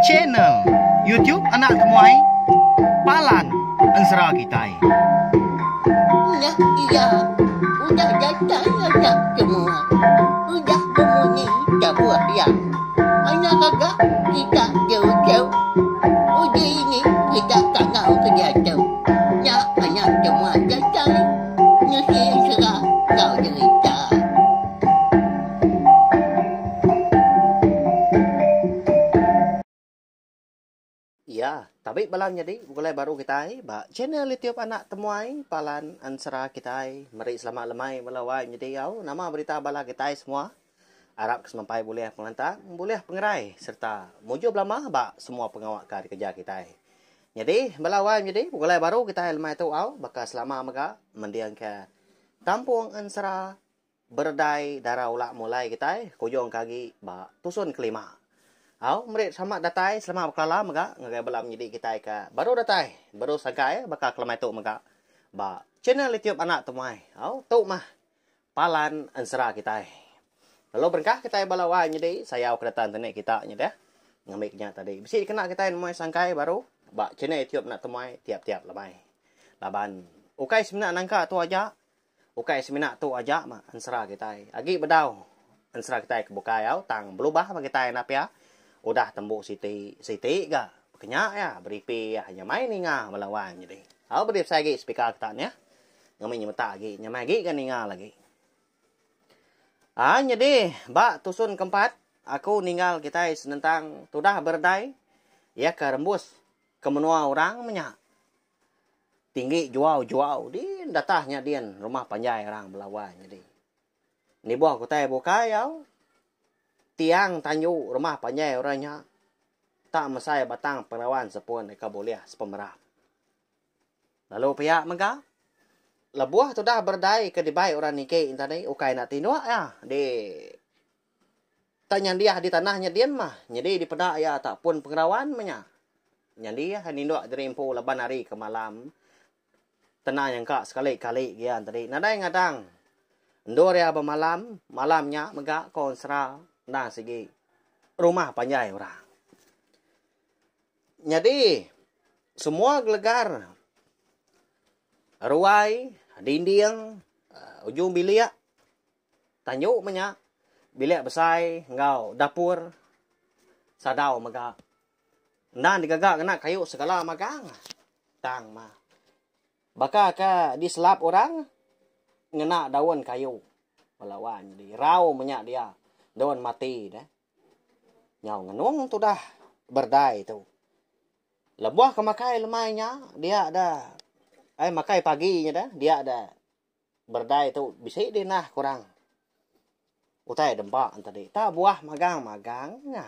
Channel YouTube Anak Temuai Palan Ensera Kitai. Nya iya udah datai anak semua. Udah bemunyi tabuh iya. Anak gaga kita jauh-jauh. Uji ini kita kangau ke diatu. Nya anak semua datai nusi ensera enggau jerita. Iya, tabi bala menyadi begulai baru kitai ba channel YouTube Anak Temuai Palan Ensera kitai meri selamat lemai bala wai menyadi au nama berita bala kitai semua arap ke semampai bulih pengelantang bulih pengerai sereta mujur belama ba semua pengawa ka dikereja kitai. Nyadi bala wai menyadi begulai baru kitai lemai tu au baka selama mega mendingka Tampung Ensera Beredai dara ulak mulai kitai kujung ke agi ba tusun kelima. Au meri selamat datai selamat bekelala mega ngagai bala menyedi kitai ke baru datai baru sangkai baka kelemai tu mega ba channel YouTube Anak Temuai. Au tu mah palan ensera kitai. Lalu berengkah kitai bala wai nyedi sayau ke data internet kita nya deh ngambi ke nya tadi. Bisi dikena kitai nemuai sangkai baru ba channel YouTube Anak Temuai tiap-tiap lemai. Laban ukai semina nangka tu aja Ukai semina tu aja mah ensera kitai. Agi bedau ensera kitai ke bukai au tang belubah mah kitai enda pia. Udah tembu siti siti ga bekenya iya beripi iya nyamai ninga bala wang nyadi. Au beri besai agi speaker kita nih. Ngambi nyemetak agi nyamai agi ga ninga lagi. Aa nyadi ba tusun keempat aku ninggal kitai senentang tudah beredai iya ke rembus ke menua orang menya. Tinggi juau-juau din datah nya din rumah panjai orang Belawai nyadi. Nibuh ke utai bukai au, tiang tanju rumah panjai orang nya tak mesai batang pengerawan sepun deka bulih sepemerap. Lalu pia mega, lebuh tudah beredai ke dibai orang niki tadi ukai enda tinduk iya di Tak nyandiah di tanah nya din mah nyadi dipeda iya tak pun pengerawan meh nya. Nyandiah ninduk diri empu laban hari ke malam tena nyangka sekali kali gian tadi nadai ngadang endur iya bemalam malam nya mega ko ensera endang sigi rumah panjai orang. Nyadi semua gelegar ruai dinding ujung bilik Tanju meh nya, bilik besai enggau dapur sadau mega. Endang digaga ngena kayu segala magang. Tang mah. Baka ke diselap orang ngena daun kayu. Bala wan nyadi rau meh nya dia daun mati deh. Nyau ngenung tudah berdai tu. Lebuh ke makai lemai nya dia da ai makai pagi nya da dia da Berdai tu bisi dinah kurang utai dempa tadi. Tak buah magang-magang nya.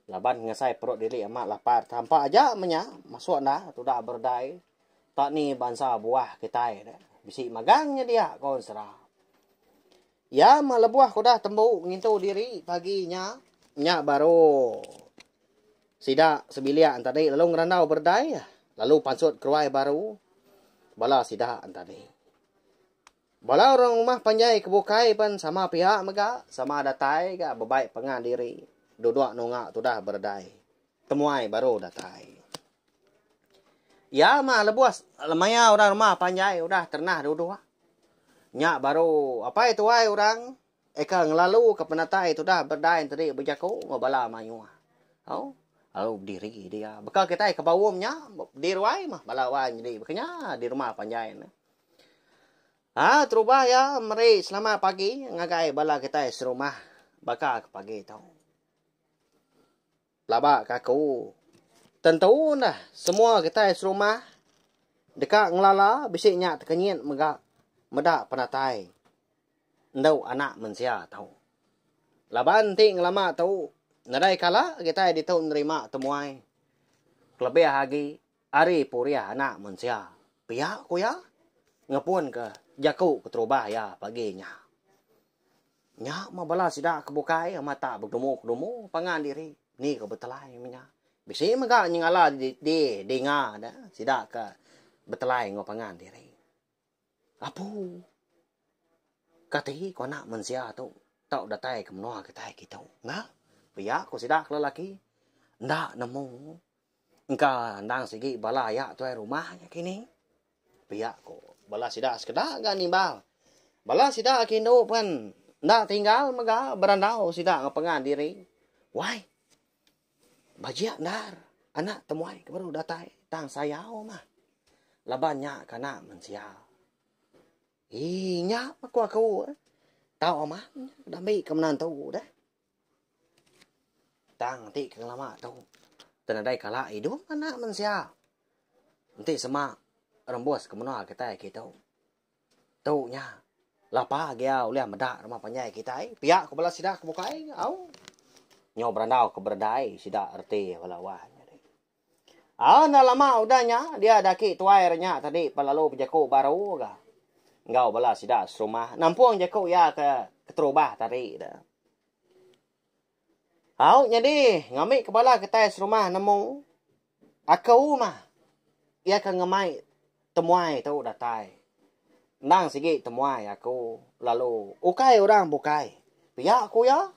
Laban ngesai perut diri amat lapar tampa aja meh nya masuk enda tuda berdai tak ni bansa buah kitai de. Bisi magang nya dia ko ensera. Iya meh lebuh udah tembu ngintu diri pagi nya, nya baru Sida sebilik entadi lalu ngerandau berdai lalu pansut keruai baru bala sida entadi. Bala orang rumah panjai ke bukai pen sama pia mega sama datai ga bebai pangan diri duduk nunga tudah berdai temuai baru datai. Iya mah lebuh maya orang rumah panjai udah terenah duduk nya baru apai tuai orang Eka ngelalu ke penatai tudah berdai enteri bejaku enggau bala mayuh. Au, lalu bediri dia. Baka kitai ke baum nya, di ruai mah bala wai nyadi baka nya di rumah panjai ne. Ha terubah iya meri selamat pagi ngagai bala kitai serumah baka ke pagi tu. Pelaba ke aku tentu neh semua kitai serumah deka ngelala bisi nya tekenyit mega meda penatai. Endu anak mensia tu. Laban enti ngelama tu nadai kala kitai ditu nerima temuai kelebih agi ari purih anak mensia. Pia ku iya ngepun ke jaku keterubah iya pagi nya. Nya meh bala sida ke bukai amat tak begedumu-gedumu pangan diri ni ke betelai meh nya. Bisi mega nyengala di dinga ne sida ke betelai enggau pangan diri. Apu. Kati ku anak mensia tu tau datai ke menua kitai kitu. Enggau. Pia ku sida ke lelaki. Enda nemu. Engka endang sigi bala aya tuai rumah nya kini. Pia ku bala sida sekeda ga nimbal. Bala sida ke indu pen enda tinggal mega berandau sida enggau pangan diri. Wai. Bajik endar anak temuai ke baru datai tang sayau mah. Laban nya ke anak mensia. Ii nya meh ku aku. Tau amat nya dambi ke menantu deh. Tang enti ke ngelama tu te nadai kala idup anak mensia. Enti sema rembus ke menua kitai kitu. Tu nya lapa gia ulih meda rumah panjai kitai pia ku bala sida ke bukai au. Nyau berandau ke beredai sida reti bala wang. Au enda lama udah nya dia daki tuai re nya tadi pan lalu bejaku baru ga enggau bala sida serumah nampung jaku iya ke keterubah tadi da. Au nyadi ngambi ke bala kitai serumah nemu aku mah iya ke ngemai temuai tu datai. Endang sigi temuai aku lalu ukai orang bukai pia ku iya.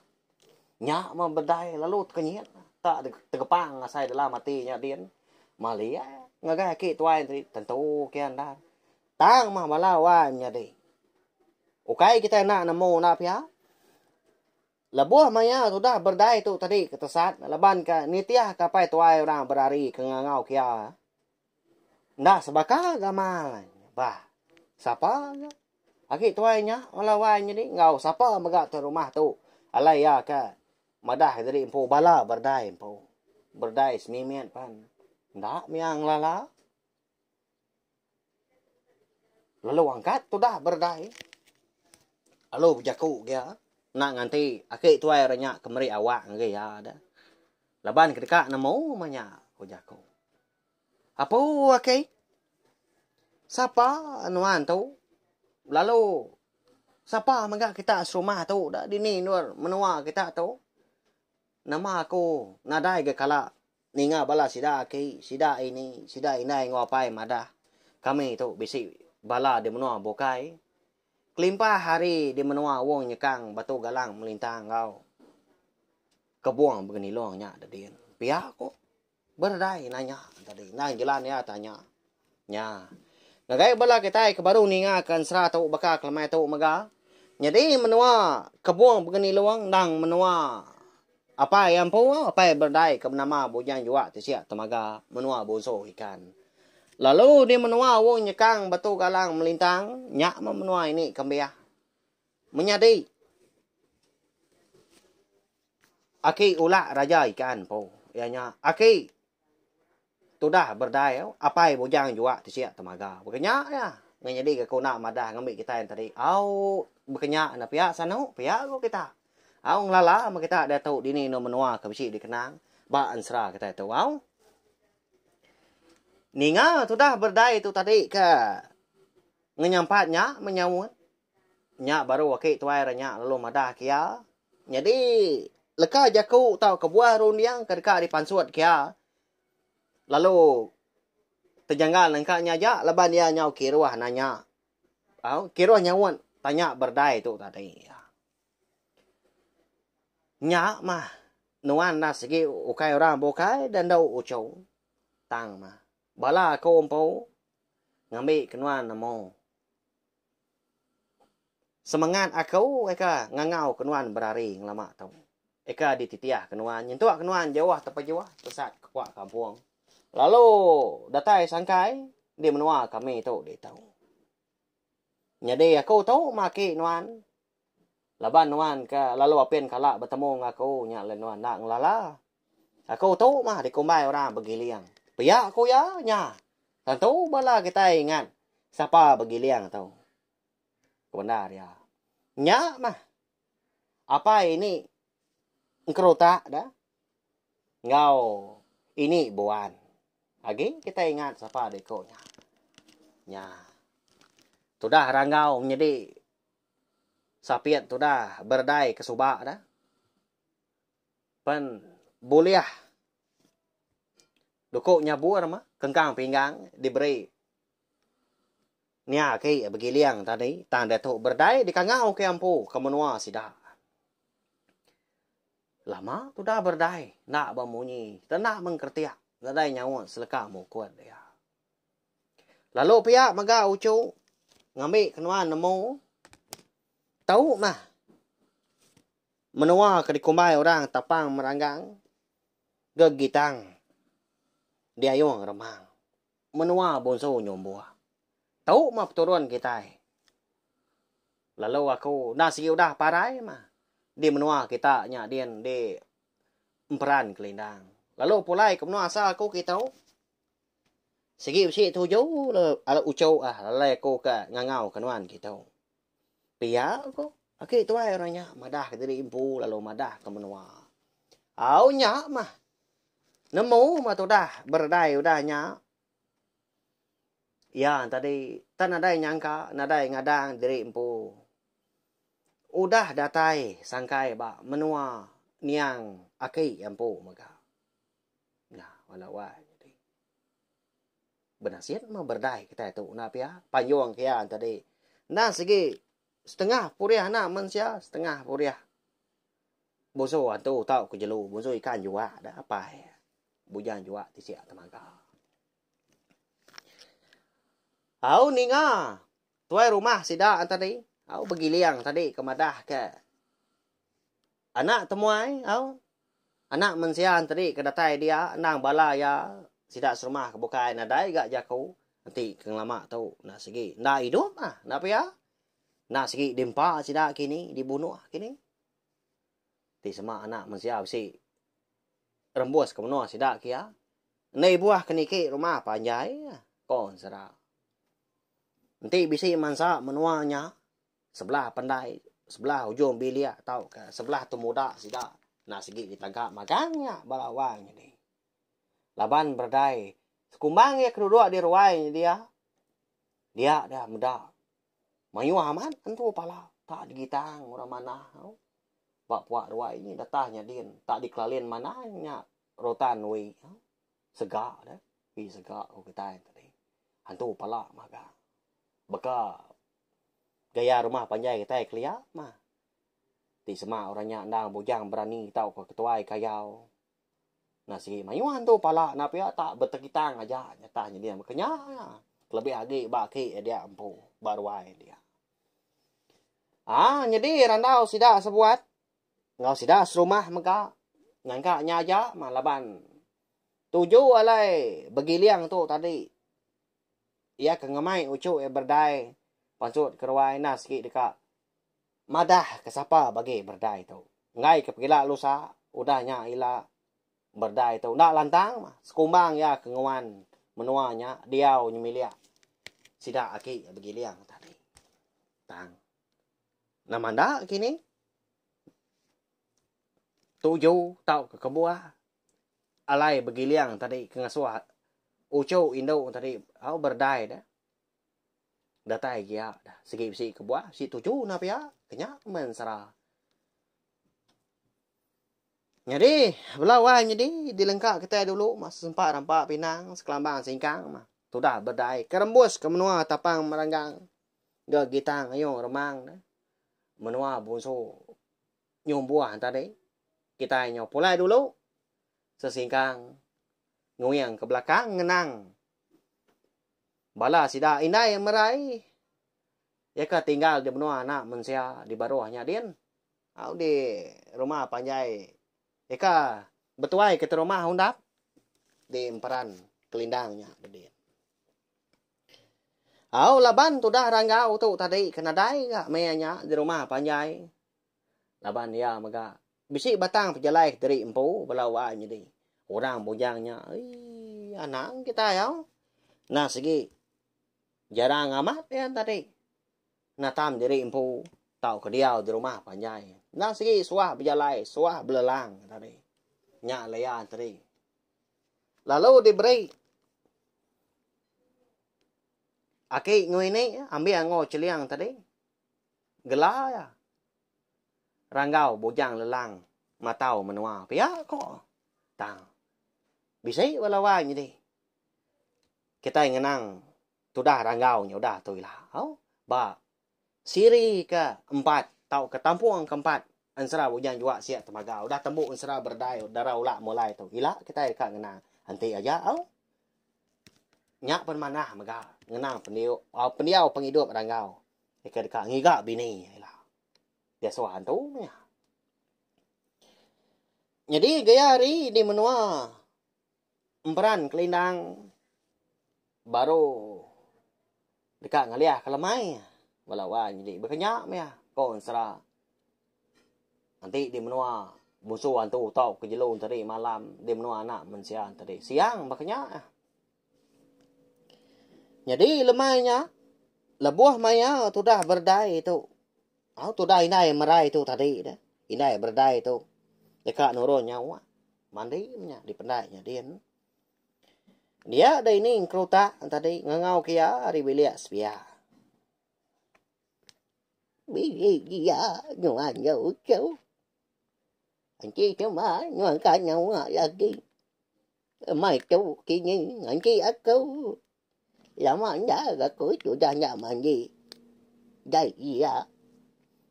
Nya meh bedai lalu tekenyit tak tegepang asai dalam ati nya din. Mali ai ngagai aki tuai enti tentu ke endar. Tang mah bala wai menyadi. Ukai kitai enda nemu enda pia. Lebuh maya tudah berdai tu tadi ke tesat laban ke nitih ke apai tuai orang berari ke ngangau kia. Enda sebaka gamal. Bah. Sapa ga. Agi tuai nya bala wai nyadi enggau sapa mega tuai rumah tu alai iya ke madah diri empu bala berdai empu. Berdai semimit pan enda mia ngelala. Lalu angkat tudah berdai. Lalu bejaku gia enda nganti aki tuai orang nya ke meri awak ngagai iya da. Laban ke deka nemu meh nya ku jaku. Apu aki. Sapa nuan tu? Lalu sapa mega kita serumah tu da dini endur menua kita tu? Nama aku nadai ga kala ninga bala sida aki, sida ini, sida indai enggau apai madah kami tu bisi bala di menua bukai. Kelimpah ari di menua Wong Nyekang Batu Galang Melintang enggau Kebong Begenilong nya da din. Pia ku. Berdai nanya tadi. Endang jelan iya tanya. Nya. Ngagai bala kitai ke baru ninga ke ensera tu baka kelemai tu mega. Nyadi menua Kebong Begenilong endang menua apai iya empu apai Berdai ke benama Bujang Juak Tisik Temaga menua Bonso Ikan. Lalu di menua Wong Nyekang Batu Galang Melintang nya meh menua ini ke embiah. Menyadi. Aki ulak raja ikan empu iya nya aki tudah berdai apai bujang juak tisik temaga. Baka nya iya nyadi ke ku enda madah ngambi kitai tadi au baka nya enda pia sanu pia ku kita. Au ngelala meh kita diatu dini endur menua ke bisi dikenang ba ensera kitai tu au. Ninga tudah berdai tu tadi ke ngenyampat nya menyaut. Nya baru aki tuai ra nya lalu madah ke iya. Nyadi leka jaku tauka buah runding ke deka dipansut ke iya lalu tejanggal nengka nya aja laban iya nyau kiruh nanya au kiruh nyaut tanya berdai tu tadi. Nya mah nuan enda sigi ukai orang bukai da endu uchu tang mah bala aku empu ngambi ke nuan nemu. Semengat aku eka ngangau ke nuan berari ngelama tu. Eka dititih ke nuan nyentuk ke nuan jauh tepejuh tesat ke kuak kampung. Lalu datai sangkai di menua kami tu ditu. Nyadi aku tu mah aki nuan laban nuan ke lalu apin kala betemu enggau aku nya alai nuan enda ngelala. Aku tu mah dikumbai orang begiling. Pia ku iya nya. Tentu bala kitai ingat sapa begiling tu. Ke bendar iya. Nya mah apai ini engkerutak da enggau ini buan. Agi kitai ingat sapa diku nya. Nya. Tudah ranggau menyedi sapit tudah berdai ke suba da. Pen bulih duku nyabur mah kengkang pinggang diberi Nya agi begiling tadi tang diatu berdai dikangau ke empu ke menua sida. Lama tudah berdai enda bemunyi tenda mengkeretik nadai nyaut seleka mukut iya. Lalu pia mega uchu ngambi ke nuan nemu tau mah menua ke dikumbai orang Tapang Meranggang Gegitang Diayung Remang menua Bunsu Nyumbuh. Tu mah peturun kitai. Lalu aku enda sigi udah parai mah di menua kita nya din di Emperan Kelindang. Lalu pulai ke menua asal aku kitu. Sigi bisi tuju le uchu ah lalai aku ke ngangau ke nuan kitu. Pia ko aki tuai orang nya madah ke diri empu lalu madah ke menua. Au nya mah nemu mah tudah beredai udah nya. Iya tadi tak nadai nyangka nadai ngadang diri empu. Udah datai sangkai ba menua niang aki iya empu mega. Nah wala wai nyadi. Benasit meh berdai kitai tu enda pia panjung ke iya tadi. Endang sigi setengah purih anak mensia setengah purih busu antu tauka jelu busu ikan juak da apai bujang juak tisik temaga. Au ninga tuai rumah sida tadi au begiling tadi ke madah ke Anak temuai au. Anak mensia enteri ke datai dia endang bala iya sida serumah ke bukai nadai ga jaku enti ke ngelama tu enda sigi enda idup ah enda pia. Enda sigi diempa sida kini dibunuh kini. Ti sema anak mensia bisi rembus ke menua sida kia enda ibuh ke niki rumah panjai ko ensera. Enti bisi mansa menua nya Sebelah pendai, sebelah ujung bilik tauka sebelah temuda sida enda sigi ditaga magang nya bala wang nyadi. Laban beredai sekumbang iya ke duduk di ruai nya dia, dia da meda mayuh amat entu pala tak digitang orang manah tu. Ba puak ruai nya datah nya din tak dikelalin manah nya rotan wi sega deh wi sega ku kitai tadi antu pala magang. Baka gaya rumah panjai kitai kelia mah. Ti sema orang nya endang bujang berani tauka ketuai kayau. Enda sigi mayuh antu pala enda pia tak betekitang aja nyatah nyadi baka nya. Kelebih agi ba aki dia empu ba ruai dia. Aa nyadi randau sida sebuat enggau sida serumah mega nyangka nya aja mah laban tuju alai begiling tu tadi. Iya ke ngemai uchu iya berdai pansut ke ruai enda sigi deka madah ke sapa bagi berdai tu. Enggai ke pegila lusa udah nya ila berdai tu enda lantang mah sekumbang iya ke nguan menua nya diau nyemilik sida aki begiling tadi. Tang nama enda kini tuju tauka kebuah alai begiling tadi ke ngasuh uchu indu tadi au berdai da datai gia da sigi bisi kebuah bisi tuju na pia ke nya men sera. Nyadi bala wai nyadi dilengka kitai dulu mah sempa rampa pinang sekelambang singkang mah tudah berdai ke rembus ke menua tapang meranggang ga gitang ayung remang da menua bunsu nyumbuh tadi kitai nyau pulai dulu sesingkang nguing ke belakang ngenang bala sida indai merai iya ke tinggal di menua anak mensia di baruh nya din au di rumah panjai iya ke betuai ke rumah undap di emperan kelindang nya din. Au laban tudah ranggau tu tadi ke nadai ga maya nya di rumah panjai Laban iya mega bisi batang pejalai kediri empu bala wai nyadi orang bujang nya eii anang kitai au. Enda sigi jarang amat iya tadi natam diri empu tauka diau di rumah panjai. Enda sigi suah bejalai suah belelang tadi. Nya alai iya tadi. Lalu diberi aki enggau ini ambi ango cheling tadi. Gela iya. Ranggau bujang lelang matau menua pia ko. Tang. Bisi bala wai nyadi. Kitai ngenang tudah ranggau nya udah tu ila. Au ba siri ke empat tauka tampung ke empat. Ensera Bujang Juak Siak Temaga. Udah tembu ensera Berdai Dara Ulak Mulai tu. Ila kitai deka ngenang. Enti aja au. Nya pen manah mega ngenang pendiau pendiau pengidup Ranggau ke deka ngiga bini ila. Diasuh antu meh nya. Nyadi gaya hari di menua Emperan Kelindang baru deka ngalih ke lemai bala wai nyadi baka nya meh ko ensera. Enti di menua busu antu tauka jelu enti malam di menua anak mensia enti siang baka nya. Nyadi lemai nya lebuh maya tudah berdai tu au tudah indai merai tu tadi ne indai berdai tu deka nurun nyawa mandi nya dipendai nya din. Dia da ini kerutak tadi ngangau ke iya ari bilik sepiak. Bisi dia nuan nya uchu. Enti sema nuan ka nyawa lagi. Emai tu kini nganti aku. Lama enda ga aku tudah enda mandi. Dai iya.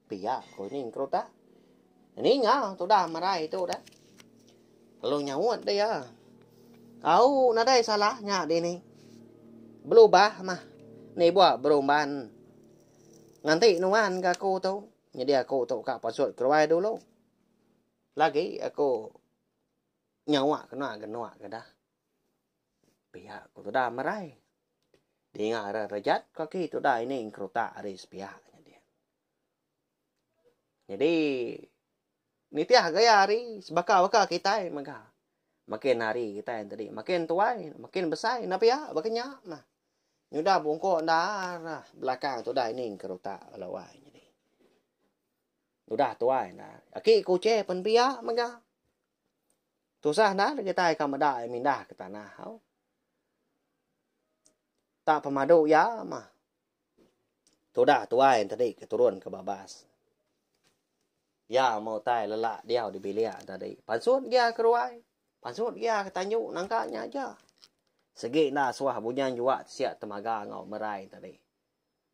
Pia ko ini keruta. Ninga tudah merai tu dah. Lalu nyaut dia. Au nadai salah nya dini. Belubah mah nibuh berumban. Nganti nuan ga aku tu. Nyadi aku tu ka pasut keruai dulu. Lagi aku nyawa kena genuk ke dah. Pia ku tudah merai. Dinga re rejat kaki tudah ini kerutak ari sepiak nya dia. Nyadi nitih gaya hari sebaka-baka kitai mega. Makin hari kitai tadi makin tuai makin besai enda pia baka nya mah. Nyudah bungkuk endar belakang tudah ini kerutak bala wai nyadi. Udah tuai endar. Aki kuche pen pia mega. Tusah endar kitai ka meda iya mindah ke tanah au. Tak pemadu iya mah. Tudah tuai tadi ke turun ke babas. Iya meh utai lelak diau di bilik tadi. Pansut gia ke ruai. Pansut gia ke tanju nangka nya aja. Segi enda suah bujang juak siak temaga enggau merai tadi.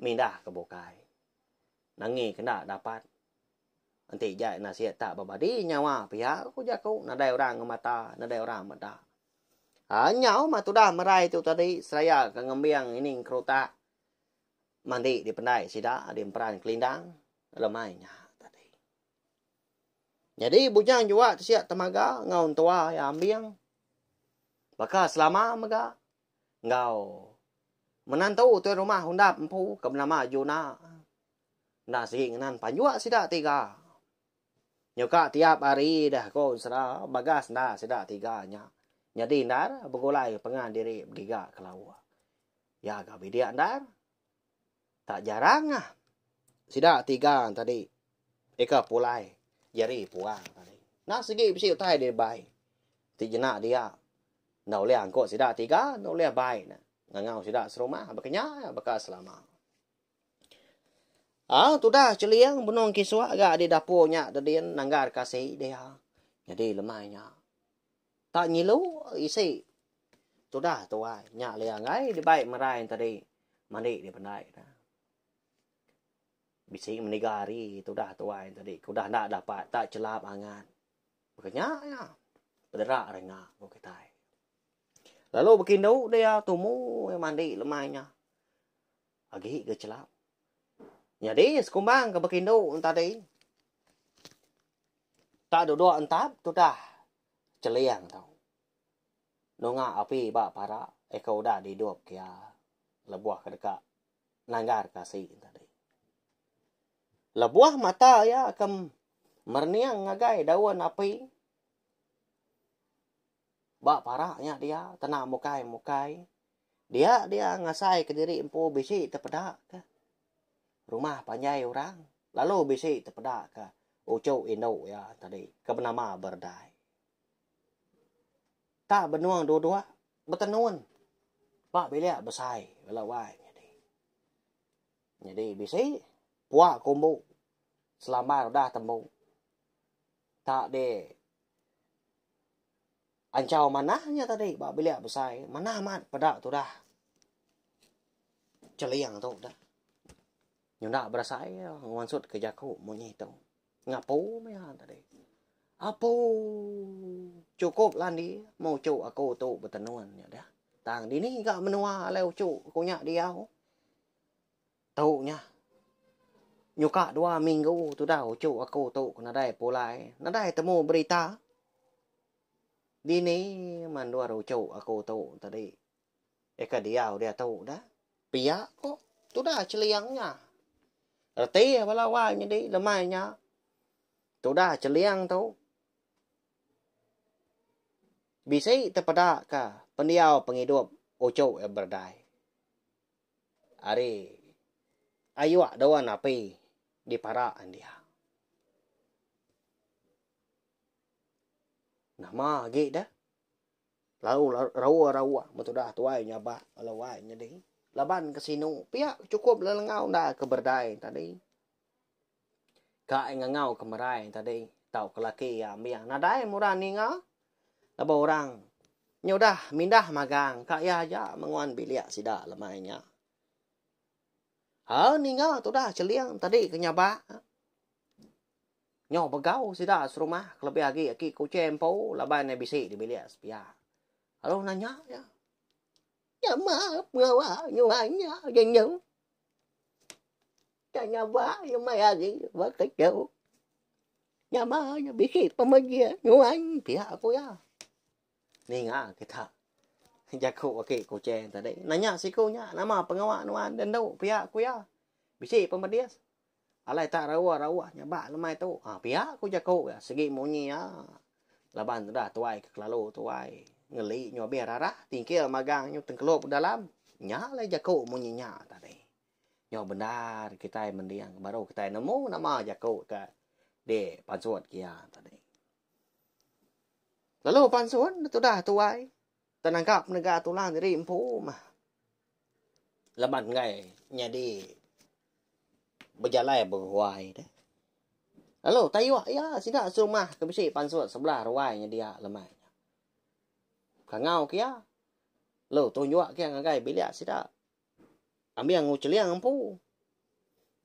Mindah ke bukai. Nangi ke enda dapat. Enti jai nasit tak bebadi nyawa pia ku jaku nadai orang ngemata nadai orang meda. Haa nyau mah tudah merai tu tadi seraya ke ngembing ining kerutak mandi di pendai sida di emperan kelindang lemai nya tadi. Nyadi bujang juak ti siak temaga enggau entua iya ambing baka selama mega enggau menantu tuai rumah undap empu ke benama Juna enda sigi ngenan panjuk sida tiga. Nyuka tiap hari deh ko ensera bagas enda sida tiga nya nyadi endar begulai pengan diri begiga ke lauk. Iya ga bidik endar. Tak jarang ah. Sida tiga tadi ika pulai jari puang tadi. Enda sigi bisi utai di bai. Ti jena dia enda ulih angkut sida tiga enda ulih bai ne. Ngangau sida serumah baka nya baka selama. Aaa tudah Cheling benung kisuk ga di dapur nya dedin nanggar kasi dia. Nyadi lemai nya. Tak nyilu isi tudah tuai nya lia enggai dibai merai tadi mandi di pendai ne. Bisi meniga hari tudah tuai tadi ke udah enda dapat tak chelap angat. Baka nya iya pedera ringa ku kitai. Lalu bekindu dia tumu iya mandi lemai nya agi ga chelap. Nyadi sekumbang ke bekindu tadi tak duduk entap tudah Cheling tu. Nunga api ba para eka udah didup ke iya lebuh ke deka nanggar ke asi tadi. Lebuh mata iya ke merening ngagai daun api ba para nya dia tena mukai mukai dia dia ngasai kediri empu bisi tepeda ke rumah panjai orang lalu bisi tepeda ke uchu indu iya tadi ke benama Berdai. Tak benung duduk betenun ba bilik besai bala wai nyadi. Nyadi bisi pua kumbu selambar udah tembu tak di anchau manah nya tadi ba bilik besai manah amat peda tudah Cheling tu dah. Nyunda berasai nguansut ke jaku munyi tu. Ngapu meh iya tadi. Apu chukup landi meh uchu aku tu betenun nya deh. Tang dini ga menua alai uchu ku nya diau. Tu nya nyuka dua minggu tudah uchu aku tu ke nadai pulai nadai temu berita. Dini meh endur uchu aku tu tadi eka diau diatu dah. Pia ko tudah cheliang nya. Reti bala wai nyadi lemai nya tudah cheliang tu bisi tepeda ka pendiau pengidup uchu iya berdai. Ari ayuk daun api di para dia. Nama agi deh. Lalu rauh-rauh metudah tuai nyabak bala wai nyadi. Laban ke sinu pia chukup lelengau enda ke berdai tadi. Ka ngangau ke merai tadi tauka laki iya ambih nadai murah ninga. Lebuh orang nyudah mindah magang ka iya aja menguan bilik sida lemai nya. Ha ninga tudah cheling tadi ke nyabak. Nyau begau sida serumah kelebih agi aki kuching empu laban iya bisi di bilik sepiak. Lalu nanya iya. Nama pengawa nyuai nya jenyu. Ka nyabak lemai hari baka tu. Nama nya bisi pemejik nuan pia ku iya. Ninga kita jaku aki kuching tadi. Nanya siku nya nama pengawa nuan dendu pia ku iya. Bisi pemedis. Alai tak rauh-rauh nyabak lemai tu. Ha pia ku jaku iya sigi munyi iya. Laban tudah tuai ke kelalu tuai ngeli nyu abih rarah tingkil magang nyu tengkelup dalam. Nya alai jaku munyi nya tadi. Nyau bendar kitai mending baru kitai nemu nama jaku ke di pansut ke iya tadi. Lalu pansut ne tudah tuai tenangkap nega tulang diri empu mah. Laban enggai nyadi bejalai beruai deh. Lalu tayuk iya sida serumah ke bisi pansut sebelah ruai nyedia lemai nya. Kangau ke iya lalu tunjuk ke iya ngagai bilik sida. Ambing enggau cheling empu.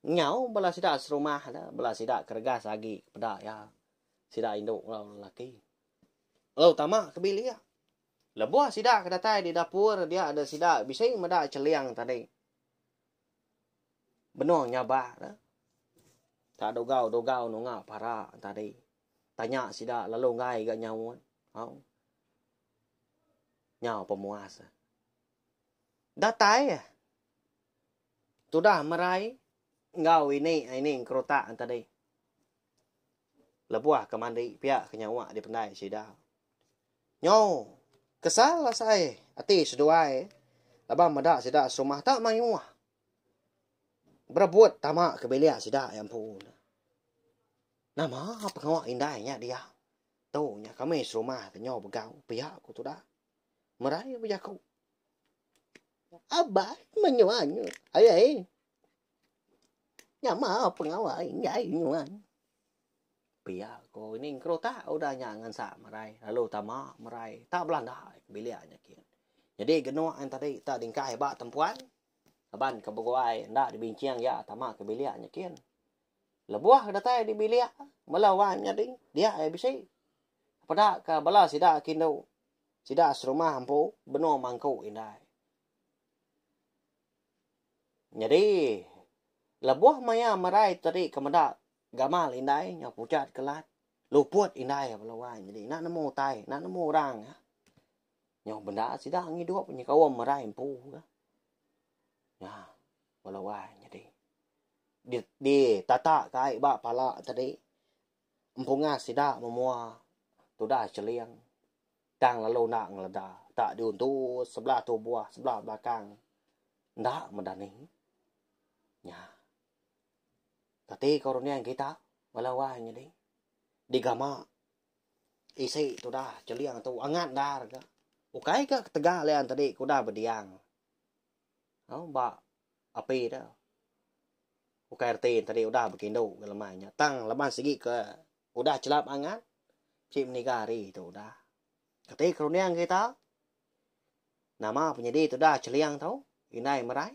Nyau bala sida serumah ne bala sida ke regas agi peda iya sida indu enggau lelaki. Lalu tama ke bilik. Lebuh sida ke datai di dapur dia ada sida bisi meda cheling tadi. Benung nyabak ne. Tak dugau-dugau nunga para tadi. Tanya sida lalu enggai ga nyaut. Au. Nyau pemuas. Datai tudah merai enggau ini ini kerutak tadi. Lebuh ke mandi pia ke nyawa dipendai sida. Nyo kesal asai ati seduai laban meda sida serumah tak mayuh berebut tama ke bilik sida iya empu. Nama pengawa indai nya dia. Tu nya kami serumah ke nyau begau pia ku tudah. Merai bejaku. Abah menyuan ai. Nama pengawa indai nyuan. Pia ko ini kerutak udah nya ngansak merai lalu tama merai tak belanda ke bilik nya kin. Nyadi genuk yang tadi tak dingkai ba tempuan laban ke beguai enda dibincing iya tama ke bilik nya kin. Lebuh ke datai di bilik bala wang nyadi dia iya bisi peda ka bala sida ke indu Sida serumah empu benung mangku indai. Nyadi, lebuh maya merai tadi ke meda gamal indai nyau pucat kelat, luput indai bala wai nyadi enda nemu utai, enda nemu orang. Nyau benda sida ngidup nyengkaum merai empu ka. Nya bala wai nyadi. Di ditata ka ai ba pala tadi empungas sida memua tudah cheling. Tang lalu enda ngeleda. Tak diuntu sebelah tubuh, sebelah belakang. Enda medani. Nya. Kati ko runding kita bala wai nyadi. Digama isi tudah cheling tu angat endar ga. Ukai ga ketegal iya tadi ke udah bediang. Au ba api tu. Ukai reti tadi udah bekindu ga lemai nya. Tang laban sigi ke Udah chelap angat, ci meniga hari tu udah. Kati kerunding kita, nama penyedi tudah cheling tu, indai merai?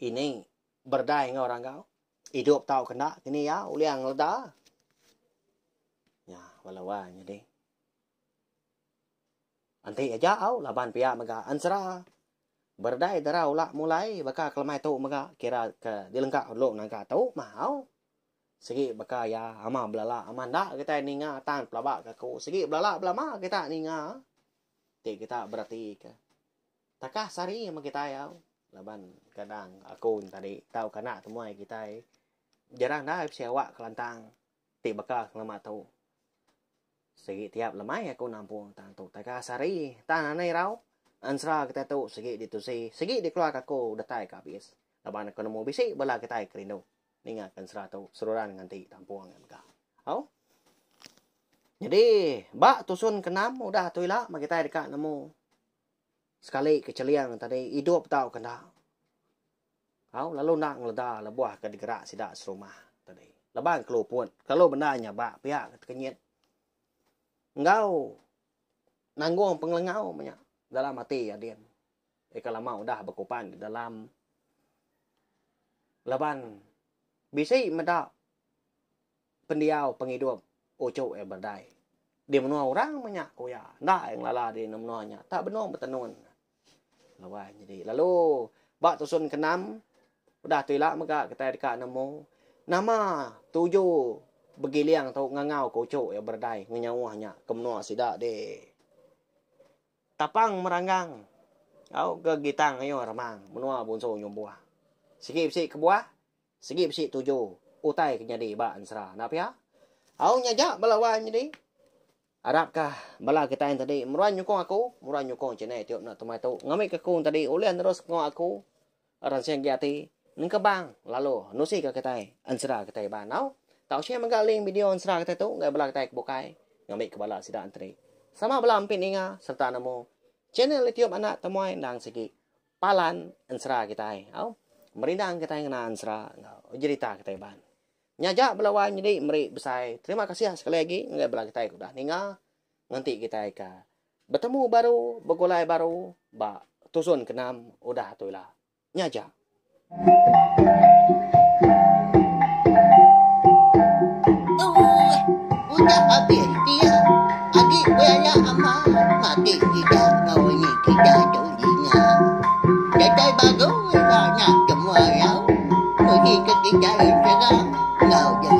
Ini berdai enggau ranggau. Idup tau ke enda kini iya ulih ngeleda. Nya bala wang nyadi. Enti aja au laban pia mega ensera beredai dara ula mulai baka kelemai tu mega kira ke dilengka dulu nangka tu mah au. Sigi baka iya ama belala ama enda kitai ninga tang pelaba ka aku sigi belala belama kita ninga ti kita bereti ka. Takah sehari meh kitai au laban kadang aku tadi tau kana temuai kitai jarang enda bisi awak kelantang ti baka ngelama tu. Sigi tiap lemai aku nampung tang tu takah sehari tang anai irau ensera kitai tu sigi ditusi sigi dikeluarka aku datai ka abis laban aku nemu bisi bala kitai ke rindu. Ninga ke ensera tu seruran nganti tampung iya mega. Au. Nyadi ba tusun ke enam udah tu ila meh kitai deka nemu sekali ke cheling tadi idup tau ke enda. Au lalu enda ngeleda lebuh ke digerak sida serumah tadi. Laban keluput kelalu bendar nyabak pia ke tekenyit enggau nanggung pengelengau meh nya dalam ati iya din. Ika lama udah bekupan di dalam laban bisi meda pendiau pengidup uchu iya berdai. Di menua orang meh nya ku iya. Enda iya ngelala di menua nya. Tak benung betenun. Laban nyadi lalu ba tusun ke enam udah tu ila mega kitai deka nemu nama tuju begiling tu ngangau ke uchu iya berdai ngenyauh nya ke menua sida di Tapang meranggang au ke gitang ayuh remang menua Bunsu Nyumbuh. Sigi bisi kebuah, sigi bisi tuju utai ke nyadi ba ensera enda pia. Au nya aja bala wai nyadi. Arap ka bala kitai enti meruan nyukung aku, meruan nyukung channel youtube enda temai tu ngambika aku enti ulih nerus pengawa aku ransing agi ati nengkebang lalu nusi ka kitai ensera kitai Iban au. Tau share mega link video ensera kitai tu ngagai bala kitai ke bukai. Ngambika bala sida enteri sama bela empi ninga sereta nemu channel youtube anak temuai endang sigi palan ensera kitai au merindang kitai ngena ensera enggau jerita kitai iban. Nya aja bala wai nyadi meri besai terima kasih sekali agi ngagai bala kitai ke udah ninga nganti kitai ke betemu baru begulai baru ba tusun ke enam udah tu ila. Nya aja. Udah abis dia agi belala amat mati kita enggau ini kita tu dinga. Datai baru enda nya semua rau uji ke kitai ensera enggau jerita.